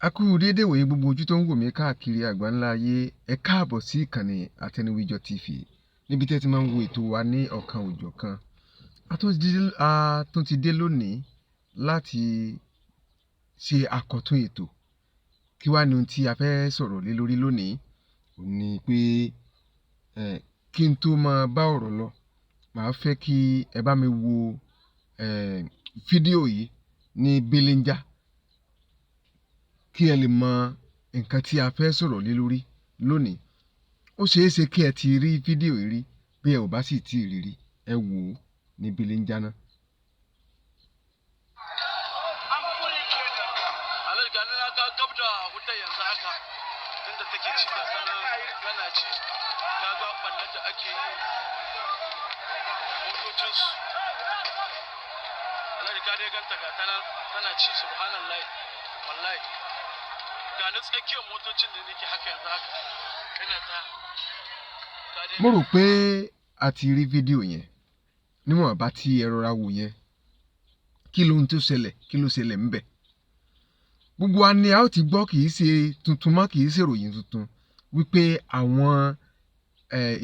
A kú déédé ìwòyí, gbogbo ojú tó ń wò mí káàkiri àgbáńlá ayé. Ẹ káàbọ̀ sí ìkànnì Àtẹnuwíjọ TV, níbi tí ẹ ti máa ń wo ètò wa ní ọ̀kan òjọ̀kan. A tún ti dé lónìí láti ṣe àkọ́tún ètò. Kí wá ni ohun tí a fẹ́ sọ̀rọ̀ lé lórí lónìí? Òun ni pé kí n tó máa bá ọ̀rọ̀ lọ, màá fẹ́ kí ẹ bá mi wo fídíò yìí ní belenja, kí ẹ lè mọ nǹkan tí a fẹ́ sọ̀rọ̀ lé lórí lónìí. Ó ṣeé ṣe kí ẹ ti rí fídíò yìí rí. Bí ẹ ò bá sì tíì rí rí, ẹ wò ó ní belenja náà. Alhaji, gani na ga gab da wutar yanzu haka inda take ci, ga ta nan tana ci. Ka ga ɓannar da ake yi motocinsu. Alhaji, ka dai ganta, ga ta nan tana ci. Subhanallah, wallahi ga ni tsakiyar motocin da nake haka yanzu haka ina ta ka dai. Mo rò pé a ti rí fídíò yẹn níwọ̀n bá tí ẹ rọra wò yẹn. Kí lóhun tó ṣẹlẹ̀? Kí ló ṣẹlẹ̀ ńbẹ̀? Gbogbo wa ni a ó ti gbọ́, kì í ṣe tuntun mọ́, kì í ṣe ìròyìn tuntun, wípé àwọn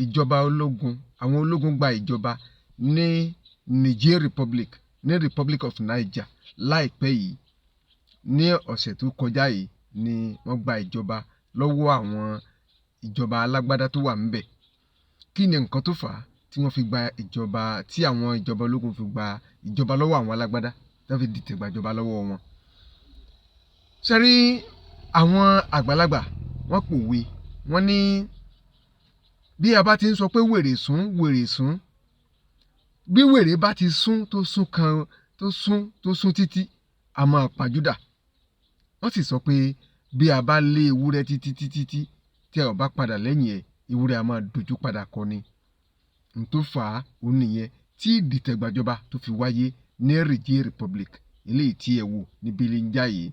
ìjọba ológun, àwọn ológun gba ìjọba ní Niger Republic, ní Republic of Niger láìpẹ́ yìí. Ní ọ̀sẹ̀ tó kọjá yìí ni wọ́n gba ìjọba lọ́wọ́ àwọn ìjọba alágbádá tó wà ńbẹ̀. Kí ni nǹkan tó fà á tí wọ́n fi gba ìjọba, tí àwọn ìjọba ológun fi gba ìjọba lọ́wọ́ àwọn alágbádá, tí wọ́n fi dìtẹ̀ gbàjọba lọ́wọ́ wọn? Ṣe rí àwọn àgbàlagbà, wọ́n pòwe, wọ́n ní bí a bá ti ń sọ pé wèrè sún, wèrè sún, bí wèrè bá ti sún, tó sún kan, tó sún, tó sún títí, a máa pàjúdà. Wọ́n sì sọ pé bí a bá lé ewúrẹ́ títí títí tí tí a ò bá padà lẹ́yìn ẹ̀, ewúrẹ́ a máa dojú padà kọ ni. N tó fà á òun nìyẹn tí ìdìtẹ̀gbàjọba tó fi wáyé ní Niger Republic eléyìí tí ẹ wò ní belenja yìí.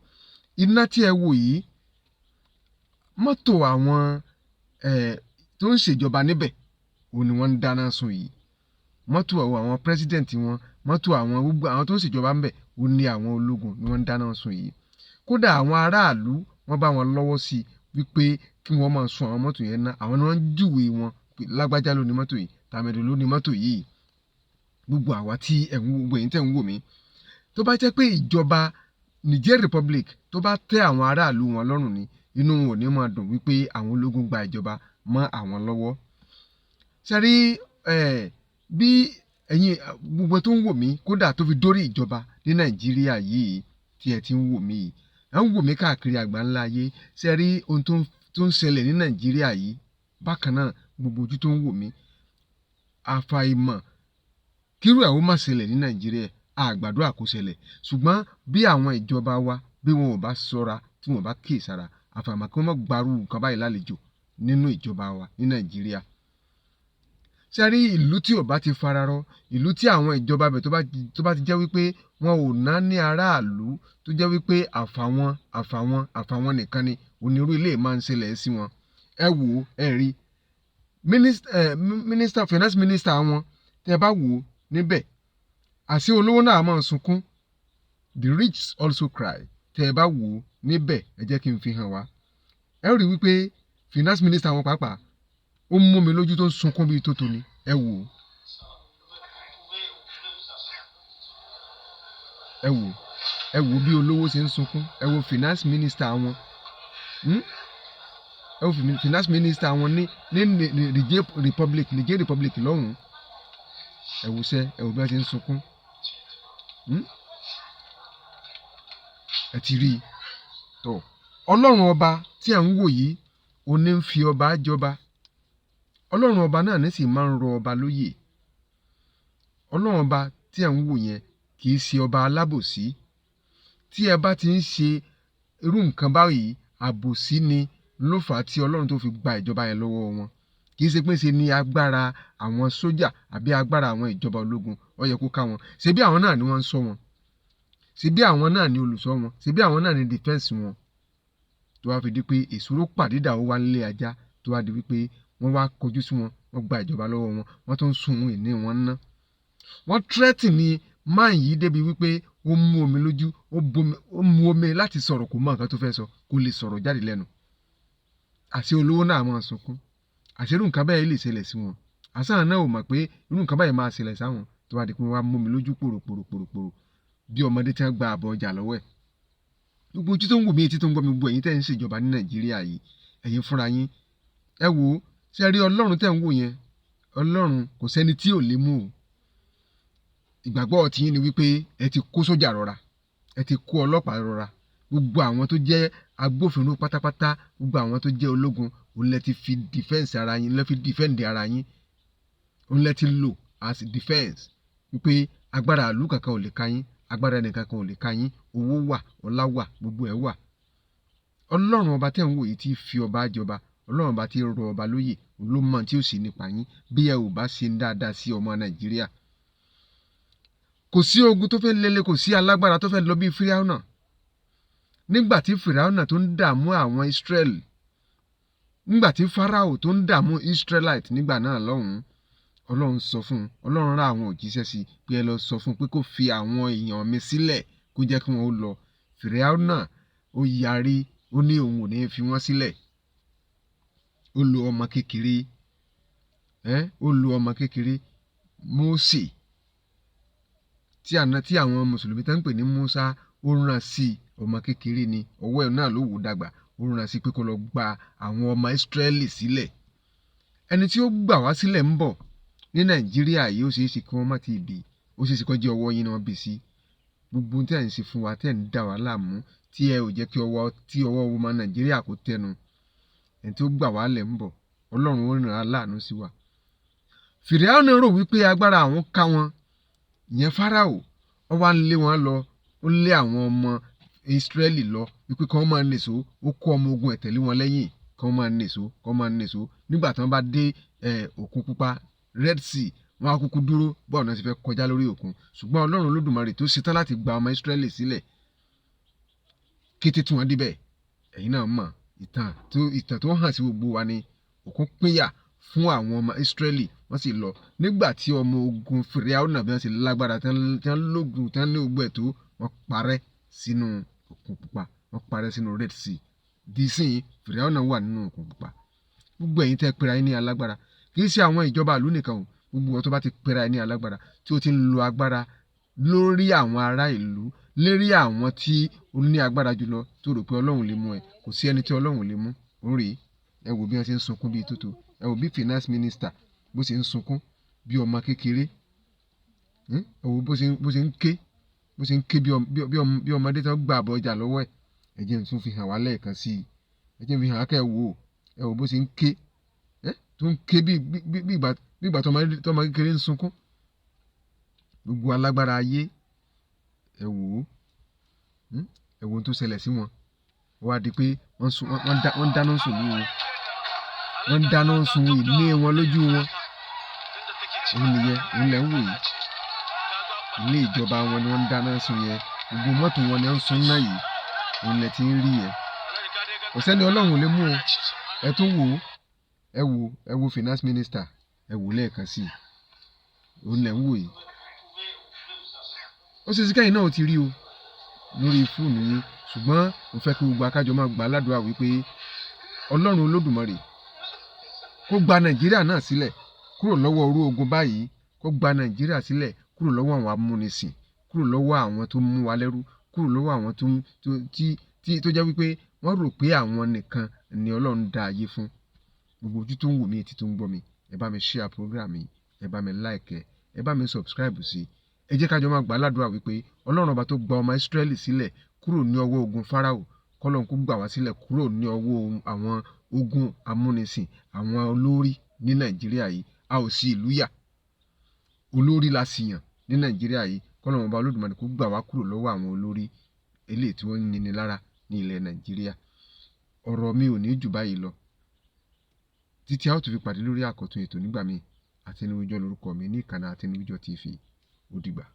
Iná tí ẹ wò yìí, mọ́tò àwọn tó ń ṣèjọba níbẹ̀ òun ni wọ́n ń dáná sun yìí. Mọ́tò àwọn president wọn, mọ́tò àwọn gbogbo àwọn tó ń ṣèjọba ńbẹ̀, òun ni àwọn ológun ni wọ́n ń dáná sun yìí. Kódà, àwọn aráàlú, wọ́n bá wọn lọ́wọ́ sí i wípé kí wọ́n máa sun àwọn mọ́tò yẹn ná. Àwọn ni wọ́n ń júwèé wọn pé lágbájá ló ní mọ́tò yìí, tàmẹ̀dò ló ní mọ́tò yìí. Gbogbo àwa tí ẹ̀ ń wo, gbogbo ẹ̀yin tẹ̀ ń wò mí, tó bá jẹ́ pé ìjọba Niger Republic tó bá tẹ́ àwọn aráàlú wọn lọ́rùn ni, inú wọn ò ní máa dùn wípé àwọn ológun gba ìjọba mọ́ àwọn lọ́wọ́. Ṣe rí bí ẹ̀yin gbogbo tó ń wò mí, kódà tó fi dórí ìjọba ní Nàìjíríà yìí tí ẹ ti ń wò mí yìí, ẹ ń wò mí káàkiri àgbáńlá ayé, ṣe rí ohun tó ń ṣẹlẹ̀ ní Nàìjíríà yìí bákan náà, gbogbo ojú tó ń wò mí, àfàìmọ̀ kírú ẹ̀ ó má ṣẹlẹ̀ ní Nàìjíríà. A gbàdúrà kó ṣẹlẹ̀, ṣùgbọ́n bí àwọn ìjọba wa, bí wọn ò bá ṣọ́ra, tí wọn ò bá kíyèsára, àfàìmọ̀ kí wọ́n má gbarú nǹkan báyìí lálejò nínú ìjọba wa ní Nàìjíríà. Ṣe rí ìlú tí ò bá ti fararọ, ìlú tí àwọn ìjọba ibẹ̀ tó bá ti jẹ́ wípé wọn ò ná ní aráàlú, tó jẹ́ wípé àfàwọn àfàwọn àfàwọn nìkan ni, onírú ilé máa ń ṣẹlẹ̀ sí wọn. Ẹ wò ó, ẹ rí minister, finance minister wọn, tẹ́ ẹ bá wò ó níbẹ̀, àṣé olówó náà máa sunkún. The rich also cry. Tẹ́ ẹ bá wò ó níbẹ̀, ẹ jẹ́ kí n fi hàn wá. Ẹ rí wípé finance minister wọn pàápàá, ó mú mi lójú tó ń sunkún bíi tó tóni. Ẹ wò ó, ẹ wò ó, ẹ wò ó bí olówó ṣe ń sunkún. Ẹ wo finance minister wọn, Ẹ wo finance minister wọn ní Niger Republic, Niger Republic lọ́hùn-ún. Ẹ wò sẹ́, ẹ wò bí wọ́n ṣe ń sunkún. Ẹ ti rí i tó. Ọlọ́run ọba tí à ń wò yìí, òní ń fi ọba jọba. Ọlọ́run ọba náà ní sì máa ń rọ ọba lóyè. Ọlọ́run ọba tí à ń wò yẹn kì í ṣe ọba alábòsí. Tí ẹ bá ti ń ṣe irú nǹkan báyìí, àbòsí ni. Ló fà á tí Ọlọ́run tó fi gba ìjọba yẹn lọ́wọ́ wọn. Kì í ṣe pé ṣe ni agbára àwọn sójà àbí agbára àwọn ìjọba ológun ó yẹ kó ká wọn. Ṣe bí àwọn náà ni wọ́n ń ṣọ́ wọn? Ṣe bí àwọn náà ni olùṣọ́ wọn? Ṣe bí àwọn náà ni defence wọn? Tó wá fi di pé èsúró pàdídà, ó wá nílé ajá, tó wá di wípé wọ́n wá kọjú sí wọn, wọ́n gba ìjọba lọ́wọ́ wọn, wọ́n tún ń sun ohun ìní wọn ná. Wọ́n threaten ní man yìí débi wípé ó Ó mú omi lójú, ó mú omi láti sọ̀rọ̀, kò mọ nǹkan tó fẹ́ sọ, kò lè sọ̀rọ̀ jáde lẹ́nu. Àṣé olówó náà máa sunkún? Àṣé irú nǹkan bẹ́ẹ̀ lè ṣẹlẹ̀ sí wọn? Àṣé àwọn náà ò mọ̀ pé irú nǹkan báyìí máa ṣẹlẹ̀ sáwọn tó wá di pé wọ́n á mú omi lójú pòròpòròpòrò bí ọmọdé tí wọ́n gba àbọ̀ ọjà lọ́wọ́ ẹ̀. Gbogbo ojú tó ń wò mí, etí tó ń gbọ́ mi, gbogbo ẹ̀yin tẹ́ ń ṣèjọba ní Nàìjíríà yìí, ẹ̀yin fúnra yín, ẹ wò ó, ṣé ẹ rí Ọlọ́run tẹ́ ń wò yẹn? Ọlọ́run kò sẹ́ni tí ò lè mú o. Ìgbàgbọ́ tiyín ni wípé ẹ ti kó sójà rọra, ẹ ti kó ọlọ́pàá rọra, gbogbo àwọn tó jẹ́ agbófinró pátápátá, gbogbo àwọn tó jẹ́ ológun, òun lẹ ti fi defence ara yín, lẹ fi defend ara yín, òun lẹ ti lò as defence wípé agbára ìlú kankan ò lè ka yín, agbára ẹnì kankan ò lè ka yín, owó wà, ọlá wà, gbogbo ẹ̀ wà. Ọlọ́run ọba tẹ́ ń wò yìí tí fi ọba jọba, Ọlọ́run ọba tí rọ ọba lóyè, òun ló mọ̀ tí ó sì nípa yín bí ẹ ò bá ṣe dáadáa sí ọmọ Nàìjíríà. Kò sí ogun tó fẹ́ lele, kò sí alágbára tó fẹ́ lọ bí Fíráúnà. Nígbà tí Fíráúnà tó ń dààmú àwọn Israẹli, nígbà tí Fáráò tó ń dààmú Israelite nígbà náà lọ́hùn-ún, Ọlọ́run sọ fún un, Ọlọ́run rán àwọn òjíṣẹ́ sí pé ẹ lọ sọ fún un pé kó fi àwọn èèyàn mi sílẹ̀, kó jẹ́ kí wọ́n ó lọ. Fíráúnà ó yarí, ó ní òun ò ní fi wọ́n sílẹ̀. Ó lo ọmọ kékeré, ó lo ọmọ kékeré Mósè tí àná tí àwọn mùsùlùmí tó ń pè ní Musa, ó rán sí ọmọ kékeré ni, ọwọ́ ẹ̀ náà ló wò dàgbà, ó rán sí pé kó lọ gba àwọn ọmọ Ísírẹ́lì sílẹ̀. Ẹni tí ó gbà wá sílẹ̀ ń bọ̀ ní Nàìjíríà yìí, ó ṣeé ṣe kí wọ́n má ti bí, ó ṣeé ṣe kó jẹ́ ọwọ́ yín ni wọ́n bí sí. Gbogbo ohun tí ẹ̀ ń ṣe fún wa, tí ẹ̀ ń dà wá láàmú, tí ẹ ò jẹ́ kí ọwọ́ tí ọwọ́ ọmọ Nàìjíríà kó tẹnu, ẹni tí ó gbà wá lẹ̀ ń bọ̀, Ọlọ́run ó rán aláàánú sí wa. Fìràwọ̀n rò wípé agbára àwọn ká wọn, ìyẹn Fáráò, ó wá ń lé wọn lọ, ó lé àwọn ọmọ Ísírẹ́lì lọ wípé kí wọ́n máa nìṣó, ó kó ọmọ ogun ẹ̀ tẹ̀lé wọn lẹ́yìn, kí wọ́n máa nìṣó, kí wọ́n máa nìṣó. Nígbà tí wọ́n bá dé òkun pupa, Red Sea, wọ́n á kúkú dúró bọ́ọ̀ náà ti fẹ́ kọjá lórí òkun. Ṣùgbọ́n Ọlọ́run Olódùmarè tó ṣetán láti gba ọmọ Ísírẹ́lì sílẹ̀, kété tí wọ́n débẹ̀, ẹ̀yin náà mọ̀ ìtàn tó hàn sí gbogbo wa ni òkun pínyà fún àwọn ọmọ Ísírẹ́lì, wọ́n sì lọ. Nígbà tí ọmọ ogun Fìràwọ̀n bí wọ́n ṣe lágbára, tí wọ́n lógun, tí wọ́n ní ogun ẹ̀ tó, wọ́n parẹ́ sínú òkun pupa, wọ́n parẹ́ sínú Red Sea. Dísìn Fìràwọ̀n wà nínú òkun pupa. Gbogbo ẹ̀yin tẹ́ pera yín ní alágbára, kì í ṣe àwọn ìjọba ìlú nìkan o, gbogbo wọn tó bá ti pera yín ní alágbára tí ó ti ń lo agbára lórí àwọn ará ìlú, lérí àwọn tí ó ní agbára jùlọ, tó rò pé Ọlọ́run lè mú ẹ, kò sí ẹni tí Ọlọ́run lè mú. Ó rèé, ẹ wò bí wọ́n ṣe ń sunkún bíi tótó, ẹ wò bí finance minister bó ṣe ń sunkún bí ọmọ kékeré, ẹ wò bó ṣe ń ké, bó ṣe ń ké bí ọmọdé tó gba àbọ̀ ọjà lọ́wọ́ ẹ̀. Ẹ jẹ́ n tún fi hàn wá lẹ́ẹ̀kan sí i, ẹ jẹ́ n fi hàn wá kẹ́ ẹ wò ó, ẹ wò bó ṣe ń ké, tó ń ké bí ìgbà tọmọ kékeré ń sunkún. Gbogbo alágbára ayé, ẹ wò ó, ẹ wò ohun tó ṣẹlẹ̀ sí wọn. Ó wá di pé wọ́n dáná sun ìlú wọn, wọ́n dáná sun ilé wọn lójú wọn. Òun nìyẹn, òun lẹ̀ ń wò yìí. Ilé ìjọba wọn ni wọ́n ń dáná sun yẹn, gbogbo mọ́tò wọn ni wọ́n ń sun náà yìí, òun lẹ̀ ti ń rí yẹn. Kò sẹ́ni Ọlọ́run ò lè mú o. Ẹ tún wò ó, ẹ wò, ẹ wò finance minister, ẹ wò lẹ́ẹ̀kan sí i, òun lẹ̀ ń wò yìí. Ó ṣe é ṣe kẹ́yìn náà ó ti rí o lórí fóònù yín, ṣùgbọ́n mo fẹ́ kí gbogbo akájọ máa gbà ládùúrà wípé Ọlọ́run Olódùmarè kó gba Nàìjíríà náà sílẹ̀ kúrò lọ́wọ́ orú ogun báyìí, kó gba Nàìjíríà sílẹ̀ kúrò lọ́wọ́ àwọn amúnisìn, kúrò lọ́wọ́ àwọn tó mú wa lẹ́rú, kúrò lọ́wọ́ àwọn tó jẹ́ wípé wọ́n rò pé àwọn nìkan ni Ọlọ́run dá ayé fún. Gbogbo ojú tó ń wò mí, etí tó ń gbọ́ mi, ẹ bá mi share program yìí, ẹ bá mi like ẹ, ẹ bá mi subscribe sí i. Ẹ jẹ́ ká jọ máa gbà ládùúrà wípé Ọlọ́run ọba tó gba ọmọ Ísírẹ́lì sílẹ̀ kúrò ní ọwọ́ ogun Fáráò, k'Ọlọ́run kó gbà wá sílẹ̀ kúrò ní ọwọ́ àwọn ogun amúnisìn, àwọn olórí ní Nàìjíríà yìí. A ò sí ìlú yà, olórí la sì yàn ní Nàìjíríà yìí. K'Ọlọ́run ọba Olódùmarè kó gbà wá kúrò lọ́wọ́ àwọn olórí eléyìí tí wọ́n ń nini lára ní ilẹ̀ Nàìjíríà. Ọ̀rọ̀ mi ò ní jù báyìí lọ títí a ó tún fi pàdé lórí àkọ́tún ètò nígbà míì. Àtinúwíjọ́ lórúkọ mi ní ìkànnì Àtinúwíjọ́ TV. Ó dìgbà.